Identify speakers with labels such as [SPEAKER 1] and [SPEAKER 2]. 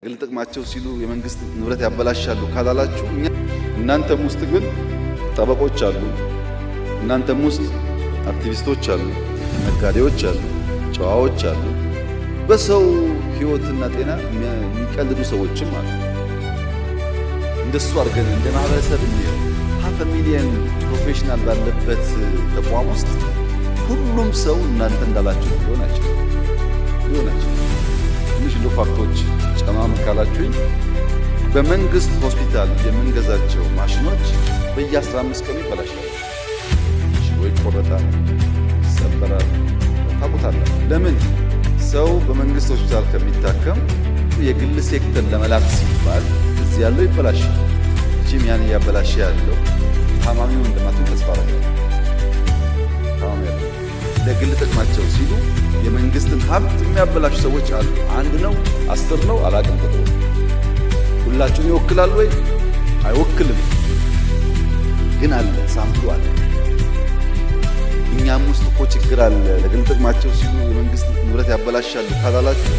[SPEAKER 1] ግል ጥቅማቸው ሲሉ የመንግስት ንብረት ያበላሻሉ ካላላችሁ፣ እናንተም ውስጥ ግን ጠበቆች አሉ፣ እናንተም ውስጥ አክቲቪስቶች አሉ፣ ነጋዴዎች አሉ፣ ጨዋዎች አሉ፣ በሰው ህይወትና ጤና የሚቀልዱ ሰዎችም አሉ። እንደሱ አድርገን እንደ ማህበረሰብ እንየው። 500,000 professional ባለበት ተቋም ውስጥ ሁሉም ሰው እናንተ እንዳላችሁ ሊሆን አይችልም። ትንሽ እንደ fact ኦች ጨማምር ካላችሁኝ፣ በመንግስት ሆስፒታል የምንገዛቸው ማሽኖች በየ15 ቀኑ ይበላሻሉ። ሽቦ ይቆረጣል፣ ይሰበራል። ታውቁታላችሁ። ለምን? ሰው በመንግስት ሆስፒታል ከሚታከም የግል ሴክተር ለመላክ ሲባል እዚህ ያለው ይበላሻል። እቺም ያን እያበላሸ ያለው ታማሚው እንደማትሆን ተስፋ አደርጋለሁ። ታማሚ ያለው ለግል ጥቅማቸው ሲሉ የመንግስትን ሀብት የሚያበላሹ ሰዎች አሉ። አንድ ነው፣ 10 ነው፣ አላቅም ቁጥሩ። ሁላችሁን ይወክላል ወይ? አይወክልም። ግን አለ፣ sample ኡ አለ። እኛም ውስጥ እኮ ችግር አለ። ለግል ጥቅማቸው ሲሉ የመንግስት ንብረት ያበላሻሉ ካላላችሁ